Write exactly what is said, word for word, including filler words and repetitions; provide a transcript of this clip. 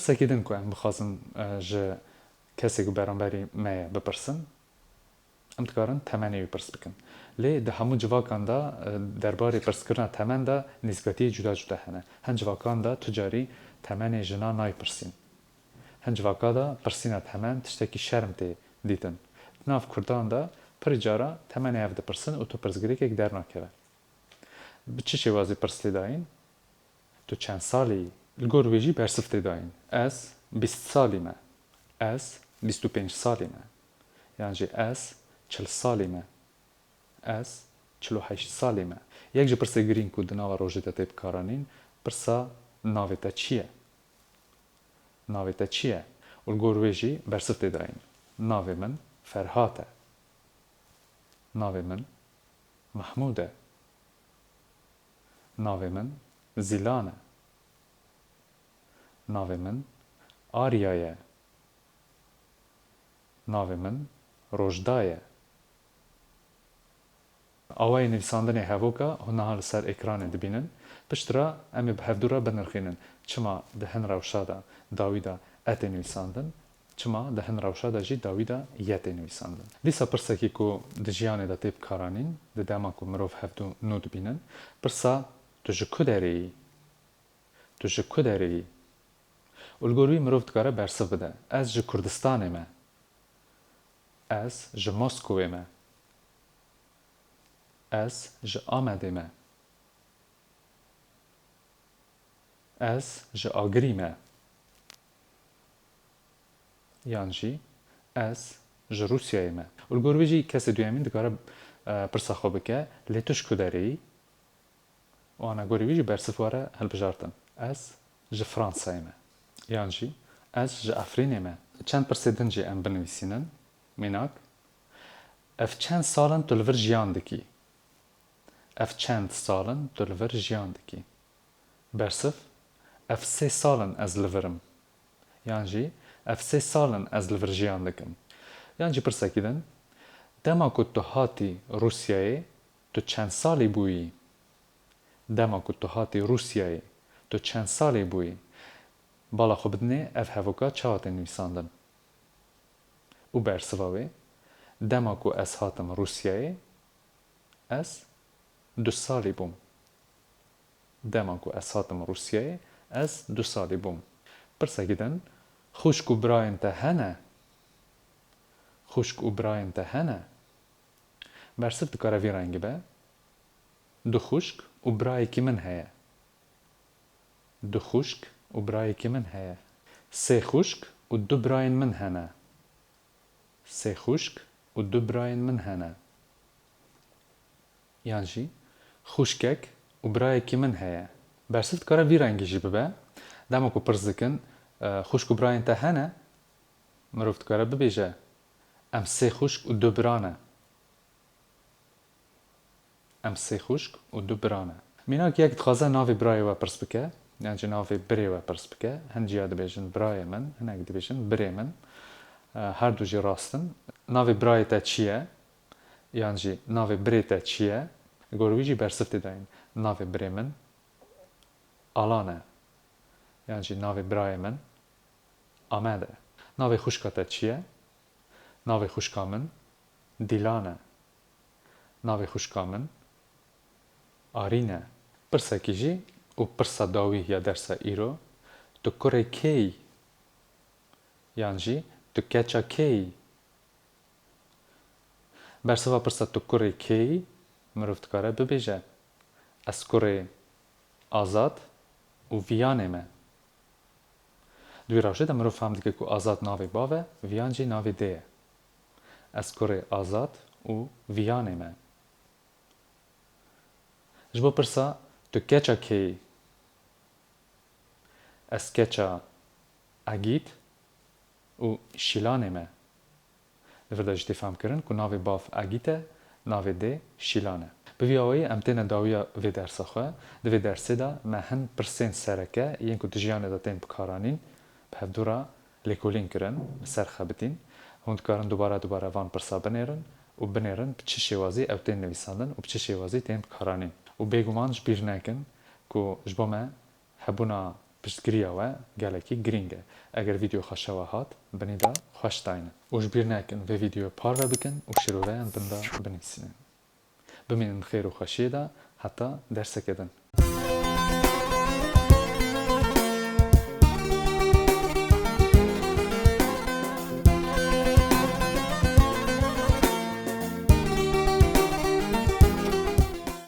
Pirseke din ku em bixwazin, e, ji kesê ku beramberî me ye bipirsin, em dikarin temenê wî pirs bikin. Lê di hemû civakan de, e, derbarê pirskirina temen de nêzîkatiyê cuda cuda hene. Hin civakan de tu carî temenê jina nayê pirsîn. Hin civaka de pirsîna temen tiştekî şerm tê dîtin. Di nav kurdan de pirî cara temenê hev dipirsin û tu pirsgirêkek dernakeve. Bi çi şêwazî pirs tê dayîn? Tu çend salî yî? Li gor wê jî bersiv tê dayîn. Ez bîst salî me. Ez bîst û pênc salî me. Yan jî ez çil salî me. Ez çil û heşt salî me. Yek ji pirsê girîng ku di nava rojê de tê bikaranîn, pirsa navê te çi ye? Navê te çi ye? Û li gor wê jî bersiv tê dayîn. Navê min Ferhat e. Navê min Mehmûd e. Navê min Zîlan e. Navê min Arya ye. Navê min Rojda ye. Awayê nivîsandinê hevoka hûn niha li ser ekranê dibînin. Piştre em ê bi hevdû re binirxînin çima di hin rewşa de dawî de e tê nivîsandin, çima di hin rewşa de jî dawî de ye tê nivîsandin. Dîsa pirsekî ku di jiyanê de tê bikaranîn, di dema ku mirov hevdû nû dibînin, pirsa tu ji ku derê yî? Tu ji ku derê yî? Û li gor wî mirov dikare bersiv bide. Ez ji Kurdistanê me. Ez ji Moskowê me. Ez ji Amedê me. Ez ji Agirî me. Yan jî ez ji Rûsyayê me. Û li gor wî jî kesê duyemîn dikare, e, pirsa xwe bike, lê tu ji ku derê yî? Û ana gorî wî jî bersiv were hilbijartin. Ez ji Fransayê me. Yan jî ez ji Efrînê me. Çend pirsê din jî em binivîsînin. Mînak, ev çend sal in tu li vir jiyan dikî? Ev çend sal in tu li vir jiyan dikî? Bersiv, ev sê sal in ez li vir im. Yan jî ev sê sal in ez li vir jiyan dikim. Yan jî pirsekî din, dema ku tu hatî Rûsyayê, tu çend salî bûyî? Dema ku tu hatî Rûsyayê, tu çend salî bûyî? Bala xwe bidinê ev hevoka çawa tê nivîsandin. Û bersiva wê, dema ku ez hatim Rûsyayê, ez du salî bûm. Dema ku ez hatim Rûsyayê, ez du salî bûm. Pirsekî din, xwişk û birayên te hene? Xwişk û birayên te hene? Bersiv dikare vî rengî be. Du xwişk û birayekî min heye. Du xwişk û birayekî min heye. Sê xwişk û du birayên min hene. Sê xwişk û du birayên min hene. Yan jî xwişkek û birayekî min heye. Bersiv dikare vî rengî jî bibe. Dema ku pirs dikin, e, xwişk û birayên te hene? Mirov dikare bibêje, em sê xwişk û du bira ne. Em sê xwişk û du bira ne. Mînak, yek dixwaze navê birayê we pirs bike, yan jî navê birê we pirs bike. Hin ciya dibêjin birayê min, hinek dibêjin birê min. E, her du jî rast in. Navê birayê te çi ye? Yan jî navê birê te çi ye? Gor wî jî bersiv tê dayîn. Navê birê min Alan e. Yan jî navê birayê min Amed e. Navê xwişka te çi ye? Navê xwişka min Dîlan e. Navê xwişka min Arîn e. Pirsekî jî û pirsa dawî ya dersa îro, tu kurê kê yî? Yan jî tu keça kê yî? Bersiva pirsa tu kurê kê yî, mirov dikare bibêje, ez kurê Azad û Viyanê me. Di wî rewşê de mirov fehm dike ku Azad navê bav e, Viyan jî navê dê ye. Ez kurê Azad û Viyanê me. Ji bo pirsa tu keça kê yî? Ez keça Egît û Şîlanê me. Li vir de jî tê fehmkirin ku navê bav Egît e, navê dê Şîlan e. Bi vî awayî em têne dawiya vê dersa xwe. Di vê dersê de me hin pirsên sereke yên ku di jiyanê de tên bikaranîn bi hevdû re lêkolîn kirin, bi ser xebitîn. Hûn dikarin dubare dubare van pirsa binêrin û binêrin bi çi şêwazî ew tên nivîsandin û bi çi şêwazî tên bikaranîn. Û bêguman ji bîr nekin ku ji bo me hebûna Piştgiriya we gelekî girîng e. Eger vîdeo xweşe we hat, binê de xweş daynin. Û ji bîr nekin vê vîdeoyê parve bikin û şîroveyan bin de binivîsînin. Bimînin di xêr û xweşiyê de heta derseke din.